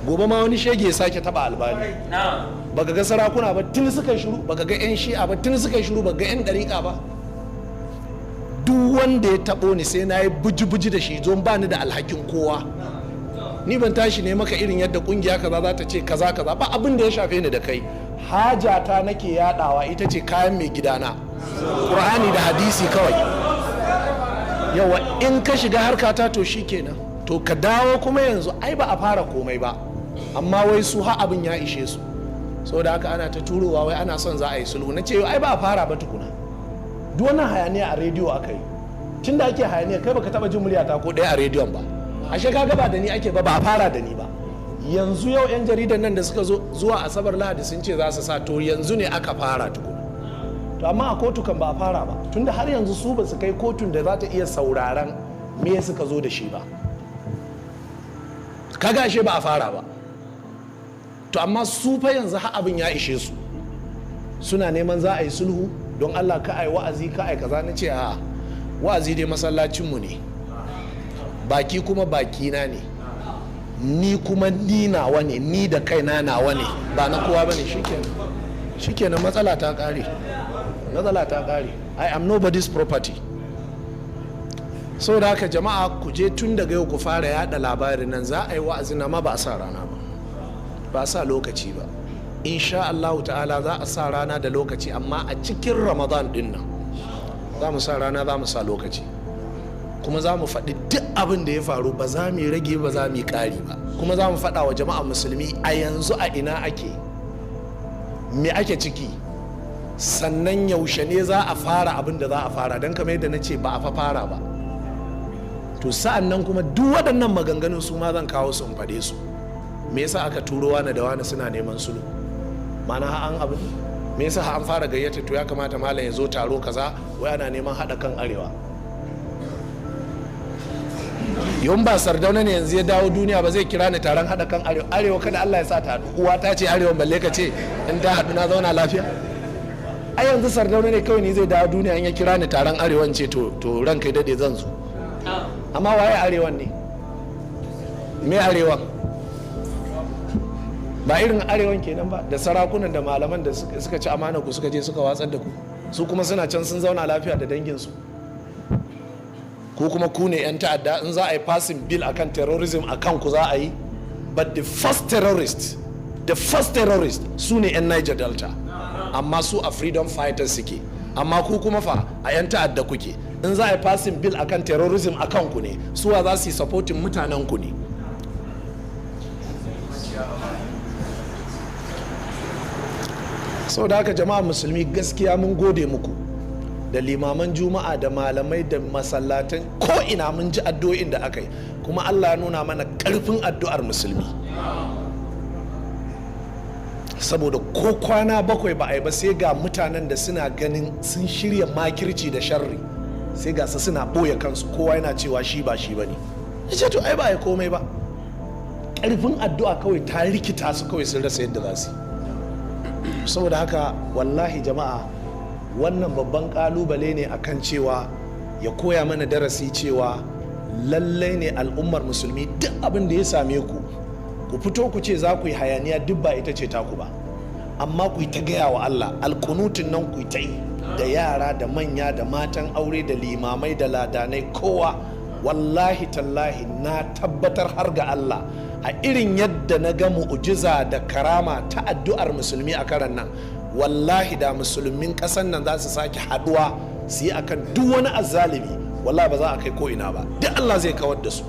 Gobe ma wani shege ya sake taba Albani. Baka ga sarakuna ba, tun suka shiru. Baka ga 'yan Shi'a ba, tun suka shiru. Baka ga 'yan ɗariƙa ba. Duk wanda ya taɓo ni, sai na yi buji-buji da shi. Zon ba ni da alhakin kowa. Ni ban tashi ne maka irin yadda kungiya kaza za ta ce kaza kaza ba. Abin da ya shafe ni da kai, hajata nake yadawa, ita ce kayan mai gidana, Ƙur'ani da hadisi kawai. Yawa, in ka shiga harkata, to kenan. To ka dawo kuma yanzu, ai ba a fara komai ba, amma wai su ha abin ya ishe su. Saboda haka ana ta turowa wai ana son za a yi sulhu. Na ce ai ba a fara ba tukuna. Duk wannan hayaniya a rediyo aka yi. Tun da ake hayaniya, kai baka taba jin muryata ko ɗaya a rediyon ba. Ashe kaga ba da ni ake ba, ba a fara da ni ba. Yanzu yau 'yan jaridan nan da suka zo zuwa Asabar, Lahadi sun ce za su sa. To yanzu ne aka fara tukuna. To amma a kotu kan ba a fara ba, tunda har yanzu su ba su kai kotun da za ta iya sauraron me suka zo da shi ba. Kaga ashe ba a fara ba. To amma su fa yanzu har abin ya ishe su, suna neman za a yi sulhu, don Allah ka ai wa'azi, ka ai kaza. Na ce a wa'azi dai masallacinmu ne, baki kuma bakina ne, ni kuma ni nawa ne, ni da kaina nawa ne, ba na kowa bane. Shikenan, shikenan, matsala ta kare, matsala ta kare. I am nobody's property. Saboda haka jama'a, ku je tun daga yau ku fara yada labarin nan. Za a yi wa'azi na ma ba a sa rana ba, ba a sa lokaci ba. Insha Allahu ta'ala za a sa rana da lokaci, amma a cikin Ramadan din nan za mu sa rana, za mu sa lokaci, kuma za mu faɗi duk abin da ya faru. Ba za mu rage ba, za mu yi ƙari ba. Kuma za mu faɗa wa jama'a Musulmi a yanzu a ina ake, me ake ciki, sannan yaushe ne za a fara abin da za a fara. Don kamar yadda na ce, ba a fa fara ba. To sa'an nan kuma duk waɗannan maganganun su ma zan kawo su in faɗe su. Me yasa aka turo wani da wani suna neman sulhu? Ma'ana an abin, me yasa an fara gayyata? To ya kamata malam ya zo taro kaza, wai ana neman haɗa kan Arewa. Yau ba Sardauna ne yanzu ya dawo duniya ba, zai kira ni taron haɗa kan Arewa? Arewa kada Allah ya sa ta haɗu. Uwa ta ce Arewa, balle ka ce in ta haɗu na zauna lafiya. A yanzu Sardauna ne kawai ni zai dawo duniya, in ya kira ni taron Arewan, ce to ranka daɗe, zan zo. Amma waye Arewan ne? Me Arewan? Ba irin Arewan kenan ba da sarakunan da malaman da suka ci amana ku, suka je suka watsar da ku. Su kuma suna can sun zauna lafiya da danginsu. Ko kuma ku ne 'yan ta'adda, in za a yi passing bill akan terrorism, akan ku za a yi. But the first terrorist, the first terrorist su ne 'yan Niger Delta, amma su a freedom fighters suke. Amma ku kuma fa, a 'yan ta'adda kuke. In za a yi passing bill akan terrorism, akan ku ne. Suwa za su yi supporting? Mutanen ku ne. Sau da haka jama'a Musulmi, gaskiya mun gode muku, da limaman Juma'a da malamai da masallatan ko ina. Mun ji addu'o'in da aka yi, kuma Allah ya nuna mana karfin addu'ar Musulmi, saboda ko kwana 7 ba a yi ba, sai ga mutanen da suna ganin sun shirya makirci da sharri, sai ga su suna ɓoye kansu, kowa yana cewa shi ba shi ba ne. Ya ce to ai ba a yi komai ba, ƙarfin addu'a kawai ta rikita su, kawai sun rasa yadda za su yi. Saboda haka wallahi jama'a, wannan babban kalubale ne akan cewa ya koya mana darasi cewa lallai ne al'ummar Musulmi, duk abin da ya same ku, ku fito ku ce za ku yi hayaniya, duk ba ita ce taku ba, amma ku yi ta gaya wa Allah. Alkunutun nan ku yi ta yi, da yara da manya da matan aure da limamai da ladanai, kowa. Wallahi tallahi, na tabbatar har ga Allah, a irin yadda na ga mu'ujiza da karama ta addu'ar Musulmi a karan nan, wallahi da Musulmin ƙasan nan za su sake haduwa su yi akan duk wani azzalimi, wallahi ba za a kai ko ina ba. Duk Allah zai kawar da su.